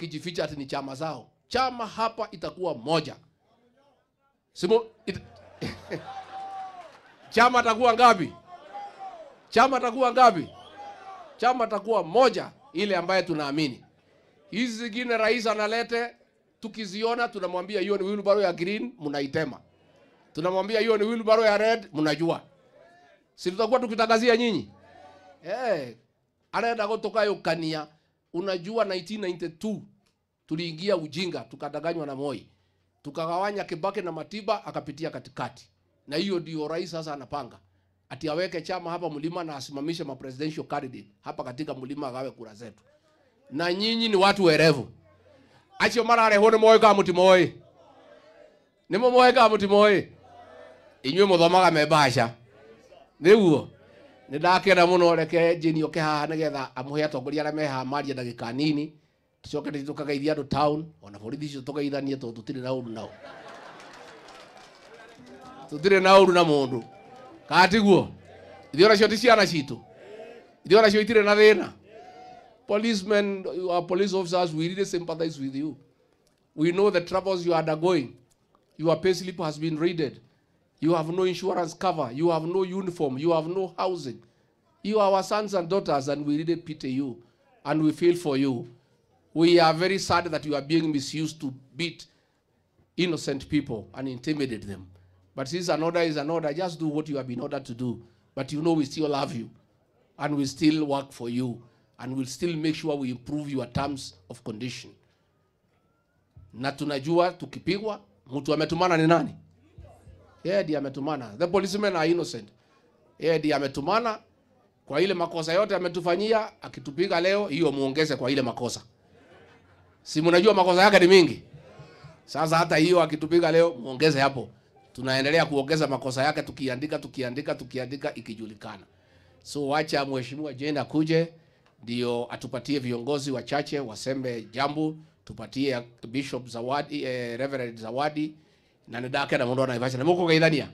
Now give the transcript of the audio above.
Wakijificha ati ni chama zao. Chama hapa itakuwa moja. Simo it, chama takuwa ngapi? Chama takuwa ngapi? Chama takuwa moja, ile ambaye tunaamini. Hizi zingine rais analete, tukiziona tunamwambia hiyo ni wheelbarrow ya green, mnaitema. Tunamwambia hiyo ni wheelbarrow ya red, mnajua. Si tutakuwa tukitangazia nyinyi? Anaenda gũtũgayũkania. Unajua 1992 tuliingia ujinga, tukadanganywa na Moi. Tukagawanya Kibaki na Matiba akapitia katikati. Na hiyo ndio rais sasa anapanga. Ati aweke chama hapa mlima na asimamishe ma presidential candidate hapa katika mlima agawe kura zetu. Na nyinyi ni watu werevu. Acio mararehwo nĩ moĩ kana mũtimoĩ? Nĩ mũmoĩ kana mũtimoĩ? Inyuĩ mũthomaga me bahasha. Nĩguo? Nĩ ndakena mũno, reke Jane oke haha nĩgetha amũhe atongoria arĩa me haha marie ndagĩka nini. Tucoke tũthiĩ tũkageithie andũ town, ona borithi icio tũgeithanie tondũ tũtirĩ na ũru nao. Tũtirĩ na ũru na mũndũ. Kana tiguo? Ithuĩ onacio ti ciana citũ. Ithuĩ onacio itirĩ na thĩna. Policemen, our police officers, we really sympathize with you. We know the troubles you are undergoing. Your pay slip has been raided. You have no insurance cover. You have no uniform. You have no housing. You are our sons and daughters, and we really pity you, and we feel for you. We are very sad that you are being misused to beat innocent people and intimidate them. But since an order is an order, just do what you have been ordered to do. But you know we still love you, and we still work for you, and we'll still make sure we improve your terms of condition. Na tunajua tukipigwa, mtu ametumana ni nani? Yeye ndiye ametumana. The policemen are innocent. Yeye ndiye ametumana kwa ile makosa yote ametufanyia, akitupiga leo, hiyo muongeze kwa ile makosa. Si mnajua makosa yake ni mingi? Sasa hata hiyo akitupiga leo muongeze hapo. Tunaendelea kuongeza makosa yake tukiandika, tukiandika, tukiandika ikijulikana. So wacha Mheshimiwa Jane akuje ndio atupatie viongozi wachache waseme jambo, tupatie Bishop Zawadi, Reverend Zawadi na nĩ ndakena mũno Naivasha. Nĩ mũkũgeithania?